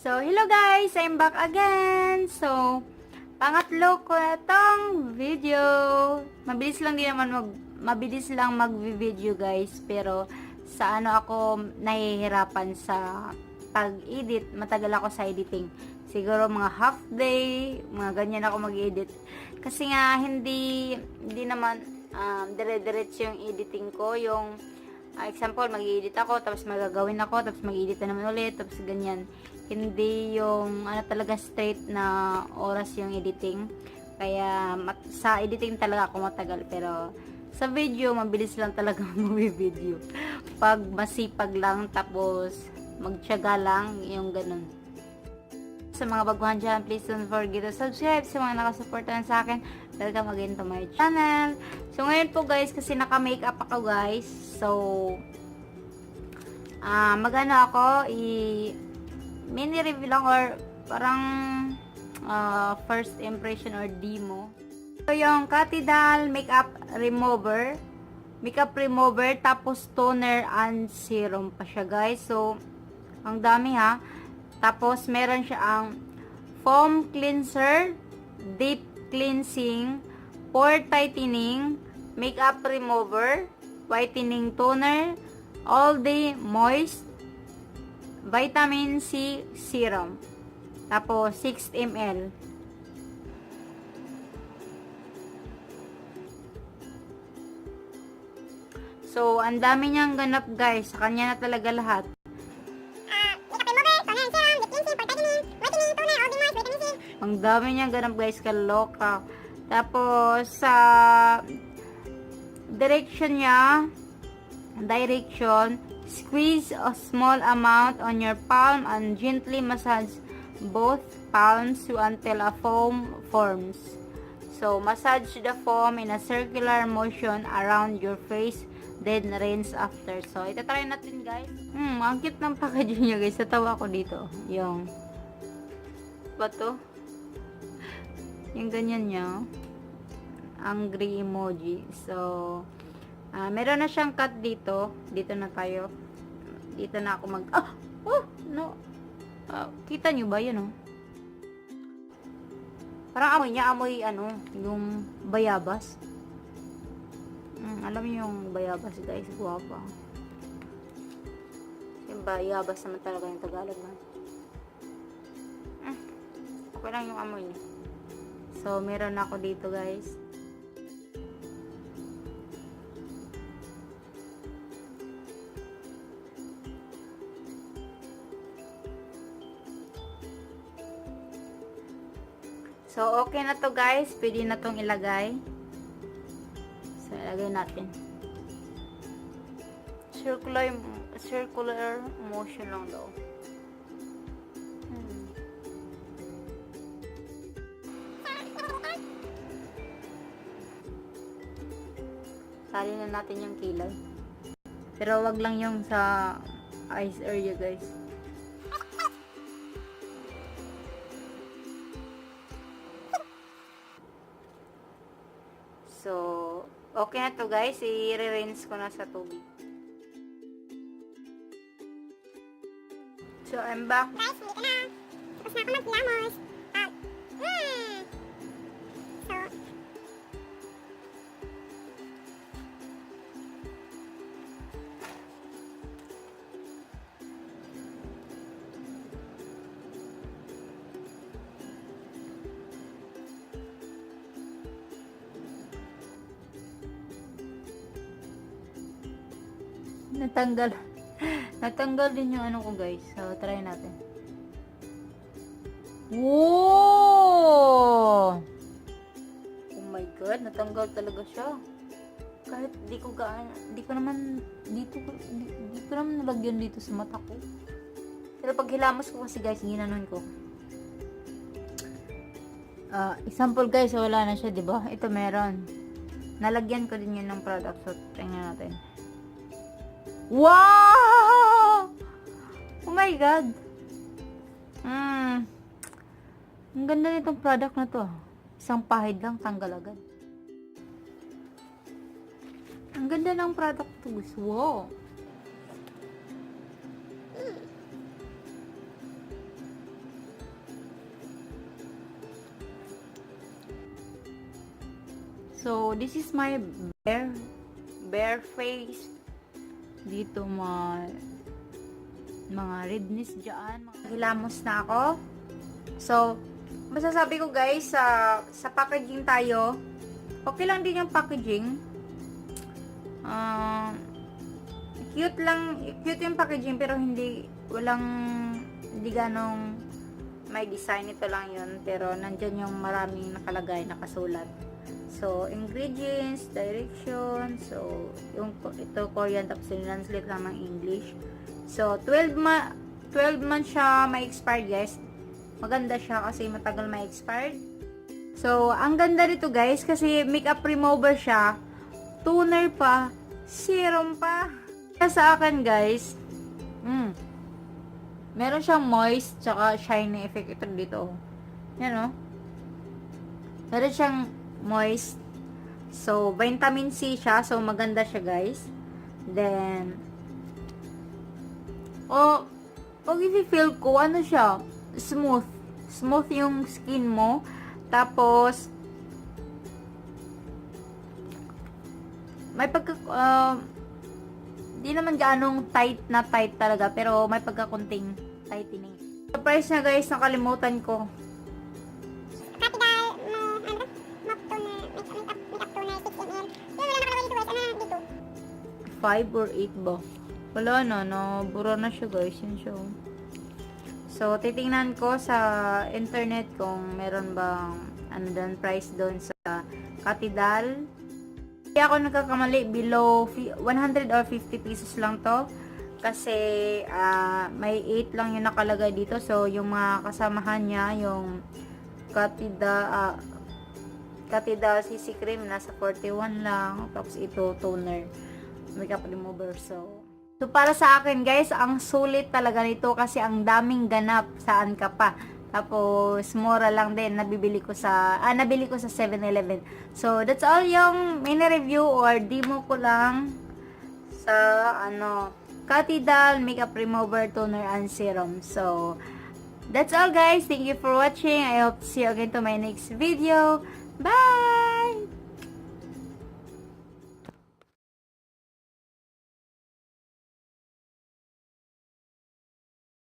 So, hello guys! I'm back again! So, pangatlo ko na tong video. Mabilis lang mag-video guys. Pero, sa ano ako nahihirapan sa pag-edit. Matagal ako sa editing. Siguro mga half day, mga ganyan ako mag-edit. Kasi nga, hindi naman dire-diretso yung editing ko. Yung, example, mag-edit ako, tapos magagawin ako, tapos mag-edit na naman ulit, tapos ganyan. Hindi yung talaga straight na oras yung editing. Kaya sa editing talaga ako matagal, pero sa video mabilis lang talaga mag-video. Pag masipag lang tapos magtiyaga lang, yung ganun. Sa mga baguhan dyan, please don't forget to subscribe. Sa mga nakasuportahan sa akin, welcome again to my channel. So ngayon po guys, kasi naka-makeup ako guys. So magano ako mini review lang or parang first impression or demo. So yung CATHY makeup remover, tapos toner and serum pa siya guys. So ang dami ha. Tapos meron siya ang foam cleanser, deep cleansing, pore tightening, makeup remover, whitening toner, all day moist, vitamin C serum. Tapos 6 ml. So, ang dami niyang ganap guys. Sa kanya na talaga lahat. Ang dami niyang ganap guys. Kaloka. Tapos, sa direction, squeeze a small amount on your palm and gently massage both palms until a foam forms. So, massage the foam in a circular motion around your face, then rinse after. So, ito try natin guys. Ang cute ng packaging niya guys. Natawa ko dito. Yung ba to? Yung ganyan niya. Angry emoji. So, meron na siyang cut dito. Dito na tayo. Dito na ako no. Kita nyo ba yun, Parang amoy niya, yung bayabas. Alam niyo yung bayabas, guys. Guwapa. Yung bayabas naman talaga yung Tagalog na. Okay lang yung amoy niya. So, meron ako dito, guys. So, okay na to guys. Pwede na tong ilagay. So, ilagay natin. Circular motion lang daw. Sali na natin yung kilay. Pero wag lang yung sa eyes area guys. So, okay na to guys. I-rinse ko na sa tubig. So, I'm back. Guys, dito na. Tapos na ako maghilamos. Natanggal din yung ko guys. So, try natin. Wow! Oh my god, natanggal talaga siya. Kahit di ko naman nalagyan dito sa mata ko. Pero pag hilamos ko kasi guys, ginanon ko. Example guys, wala na siya, 'di ba? Ito meron. Nalagyan ko din 'yun ng product. So, tingnan natin. Wow! Oh my god. Ang ganda nitong product na to. Isang pahid lang, tanggal agad. Ang ganda ng product to. Wow. So, this is my bare face. Dito mga redness dyan. Hilamos na ako. So, masasabi ko guys, sa packaging tayo, okay lang din yung packaging. Cute yung packaging, pero hindi ganong may design. Ito lang yun, pero nandyan yung maraming nakalagay, nakasulat. So, ingredients, direction, so, ito Korean, tapos translate lang ng English. So, 12 months siya may expired guys. Maganda siya kasi matagal may expired. So, ang ganda nito guys, kasi makeup remover siya, toner pa, serum pa. Kaya sa akin guys, meron siyang moist, tsaka shiny effect ito dito. Yan o. Meron siyang moist. So, vitamin C siya. So, maganda siya, guys. Then, pag i-feel ko, ano siya? Smooth. Smooth yung skin mo. Tapos, may di naman ganong tight talaga. Pero, may pagkakunting tightening. Sa price na, guys, nakalimutan ko. Cathy 5 or 8 ba? Wala na, bura na siya guys, yun siya. So, titingnan ko sa internet kung meron bang price doon sa Cathy. Hindi ako nagkakamali, below 100 or 50 pesos lang to. Kasi, may 8 lang yung nakalagay dito. So, yung mga kasamahan niya, yung Cathy CC cream, nasa 41 lang. Tapos ito, toner, makeup remover. So, para sa akin guys, ang sulit talaga nito kasi ang daming ganap, saan ka pa. Tapos mura lang din, nabili ko sa 7-Eleven. So, that's all yung mini review or demo ko lang sa Cathy makeup remover, toner and serum. So, that's all guys. Thank you for watching. I hope to see you again to my next video. Bye!